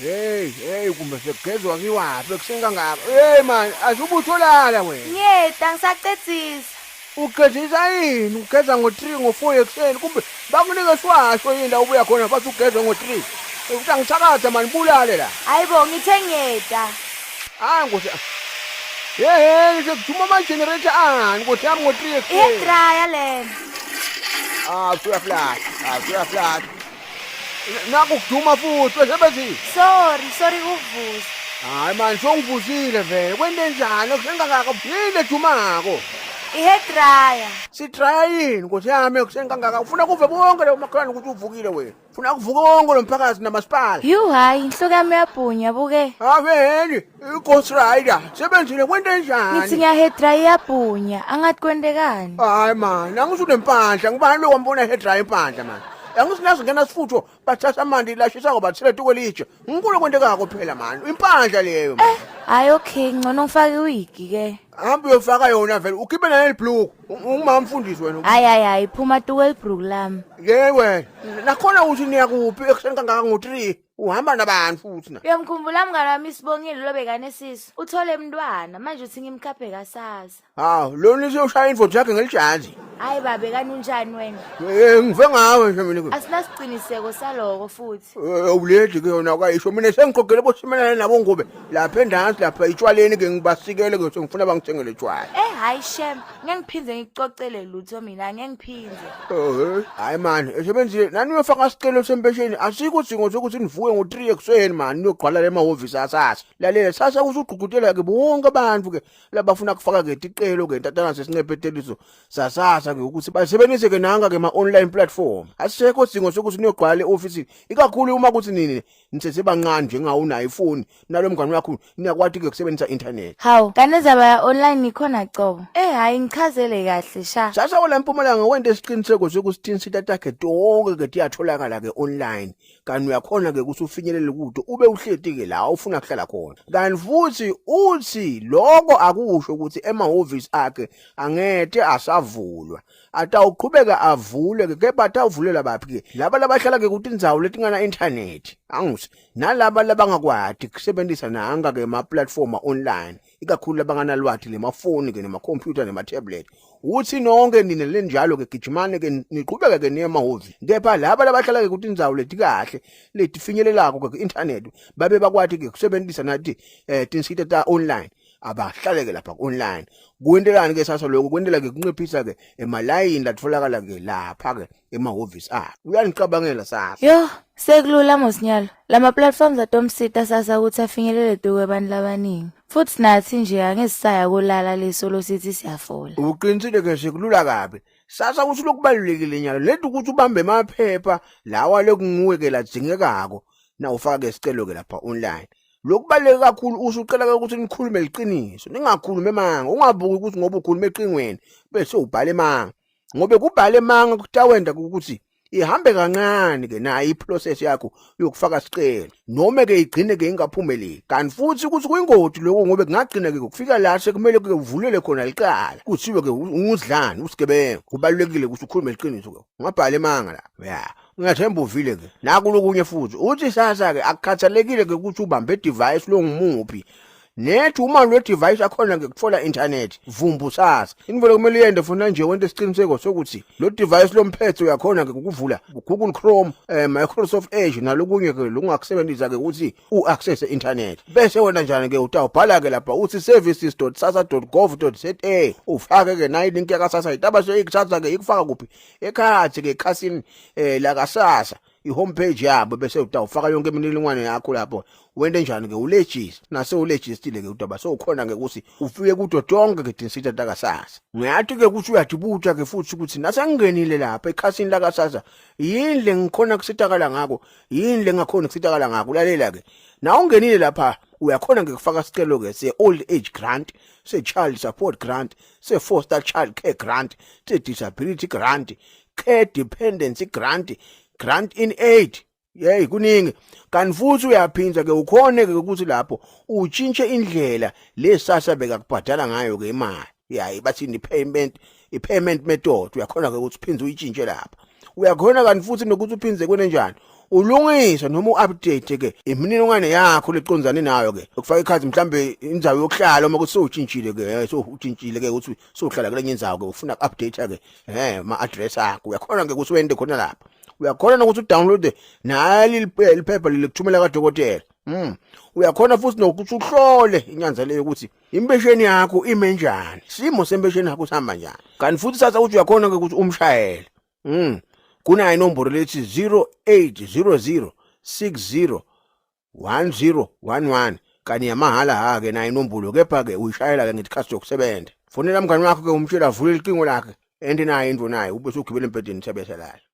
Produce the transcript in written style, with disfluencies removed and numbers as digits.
Hey, hey kumbe sekugezwa kiwaphi ekuseni kangaka. Hey man, azubutholala wena. Ngiyeta ngisacedzisa. Ugezisa yini? Ugeza ngo-3 ngo-4 ekuseni kumbe bakunike siwasho yini la ubuya khona bathi ugeze ngo-3. Uthi angithakatha mani bulale la. Hayibo ngithe ngiyeta. Hayi nkosi. Hey hey sekuduma ama generator ani nkosi yami ngo-3 ekuseni. Iyadraya lena. Ah, usuyaflash. Ah, usuyaflash. Naku kuduma futhi wesebenzile. Sorry, sorry kuvuza. Hayi mani songivuzile vele. Kwente njani ekuseni kangaka? Yini ledumako? I-hair dryer. Sidraya yini nkosi yami ekuseni kangaka? Ufuna kuve bonke lo makhelwane ukuthi uvukile wena. Ufuna kuvuke wonke lo mphakathi namasipala. Yu hayi inhloko yami iyabhunya buke. Aveli, i-Ghost Rider. Sebenzile kwente Ngithi njani? ngiya-hair dryer iyabhunya angathi kwentekani. Hayi mani, angisunempandla ngibani lo wambona hair dryer impandla mani. Angisinazo ngena sifutho bathatha amanti lashisa ngoba thela tuko litshe. Nginkulu kwentekako phela mani. Impandla leyo mani. Hayi okay ngcono ngifake iwigi ke. Hamba uyofaka yona vele ukhiphe naleli bhluku. Ungumama mfundisi wena. Hayi hayi hayi phuma tuke elibhruku lami. Ye wena. Nakhona uthi niyakuphi ekuseni kangaka ngo-3 uhamba nabantu futhi na. Uyamkhumbula mngani wami isibongile lobekane sisu. Uthole mntwana manje uthi ngimkhaphe kasasa. Hawu, lona useyoshaya indvodza yakhe ngelijazi. Hayi babe kanunjani wena? Eh ngive ngawe nje mina. Asinasiqiniseko saloko futhi. Eh awuledi ke yona kwayisho mina sengiqogele bosimelana nabo ngobe lapha endansi lapha itshwaleni ke ngibasikele ke sengifuna bangithengele tshwala. Eh hayi shem, ngeke ngiphindze ngikucocele lutho mina, ngeke ngiphindze. Eh hayi man, esebenzile nani uyofaka isicelo sempesheni asikho sidingo sokuthi nivuke ngo3 ekuseni man niyogqwala lemahhovisi asasa. Lalela sasa usugqugqutela ke bonke abantu ke labafuna kufaka ke ticelo ke ntatana sesincepheteliso sasasa ke ukuthi basebenzise ke nanga ke ma online platform. Asisekho sidingo sokuthi niyogqwala eoffice ikakhulu uma kuthi nini nisesebancane njengawo unayo ifoni nalo mngani wakho niyakwati ke kusebenzisa internet. Hawu, kanezaba ya online ikhona cobo. Eh hayi ngichazele kahle sha. Sasa wala Mpumalanga wente isiqiniseko sokuthi tinsita takhe tonke ke tiyatholakala ke online kanti uyakhona ke ukuthi ufinyelele kude ube uhleti ke la ufuna kuhlala khona kanti futhi uthi lokho akusho ukuthi emahhovisi akhe angete asavulwa atawuqhubeka avulwe ke kepha atawuvulela baphi ke laba labahlala ke kutindzawo letingana internet angisi nalaba labangakwati kusebenzisa nanga ke ma platform online ikakhulu labanganalwati lemafoni ke nemakhompyutha nema-tablet uthi nonke nina lenjalo ke gijimane ke niqhubeke ke niye emahhovisi kepha laba labahlala ke kutindzawo letikahle letifinyelelako ke ku-internet babe bakwati ke kusebenzisa nathi tinsita ta online abahlaleke lapha ku-online kwentelani ke sasa lokho kwentela ke kunciphisa ke emalayini latfolakala ke lapha ke emahhovisi akhe uyanicabangela sasa Yo, sekulula mosinyalo. Lama platforms atomsita sasa ukuthi afinyelele duke abantu labaningi. Futhi nathi nje angesisaya kolala leso losithi siyafola. Uqinisile ke sekulula kabi. Sasa ukuthi lokubalulekile nyalo lethi ukuthi ubambe amaphepha lawa lekunguwe ke ladzingekako na ufaka ke isicelo ke lapha online. Lokubaluleke kakhulu usucela ke ukuthi nikhulume liqiniso, ningakhulumi emanga, ungabuki ukuthi ngoba ukhuluma eqingweni bese ubhala emanga. Ngobe kubhala emanga kutawenda ukuthi ihambe kancane ke nayo iprocess yakho yokufaka isicelo noma ke igcine ke ingaphumeleli kanti futhi ukuthi kuyingoti lokho ngobe kungagcina ke kufika la sekumele ke uvulele khona licala kuthiwe ke unguzidlani usigebengu kubalulekile ukuthi ukhulume iqiniso ke ungabhala emanga la ya ngiyathemba uvile ke naku lokunye futhi uthi sasa ke akukhathalekile ke ukuthi ubambe device longumuphi nethi uma lo device akhona ke kuthola internet vumbu sasa invele kumele uyende funa nje wente isiqiniseko sokuthi lo device lomphethe uyakhona ke ukuvula Google Chrome Microsoft Edge nalokunye ke lokungakusebenzisa ke ukuthi uaccess internet bese wena njani ke utawubhala ke lapha uthi services.sassa.gov.za ufake ke nayi link yaka SASSA itaba seyikuthatha ke ikufaka kuphi ekhathi ke ekhasini la ka SASSA i-home page yabo bese utawufaka yonke imininingwane yakho lapho wente njani ke ulegist nase ulegistile ke udaba sowukhona ke ukuthi ufike kudo tonke ke tinsita takasasa ngiyathi ke ukuthi uyadibuta ke futhi ukuthi nasengingenile lapha ekhasini lakasasa yini le ngikhona kusitakala ngako yini le ngakhona kusitakala ngako lalela ke na ungenile lapha uyakhona ke kufaka isicelo ke se old age grant se child support grant se foster child care grant se disability grant care dependency grant grant in aid Yey kuningi kanti futhi uyaphinza ke ukhone ke ukuthi lapho utshintshe indlela lesasa bekakubhadala ngayo ke imali yayi bathi ni payment i payment method uyakhona ke ukuthi uphindze uyitshintshe lapha uyakhona kanti futhi nokuthi uphindze kwenenjani. Ulungise noma uupdate ke imininingwane yakho lecondzane nayo ke. Ukufaka ikhathi mhlambe indzawo yokuhlala uma kuthi sewutshintshile ke, eh, sewutshintshile ke ukuthi sewuhlala kulenye indzawo ke ufuna update ke eh ma address akho. Uyakhona ke ukuthi wende khona lapha. Uyakhona nokuthi udownload nali liphepha lelikuthumela kadokotela. Uyakhona futhi nokuthi uhlole inyanza leyo ukuthi impesheni yakho ime njani, simo sempesheni yakho sihamba njani. Kanti futhi sasa uthi uyakhona ke ukuthi umshayele. Kunayo inombolo lethi 0800 60 1011 kanye yamahala ha ke nayo inombolo kepha ke uyishayela ke ngesikhathi sokusebenza. Fonela mngani wakho ke umtshela avule icingo lakhe ende naye into naye ube usugibela embhedeni sebese lala.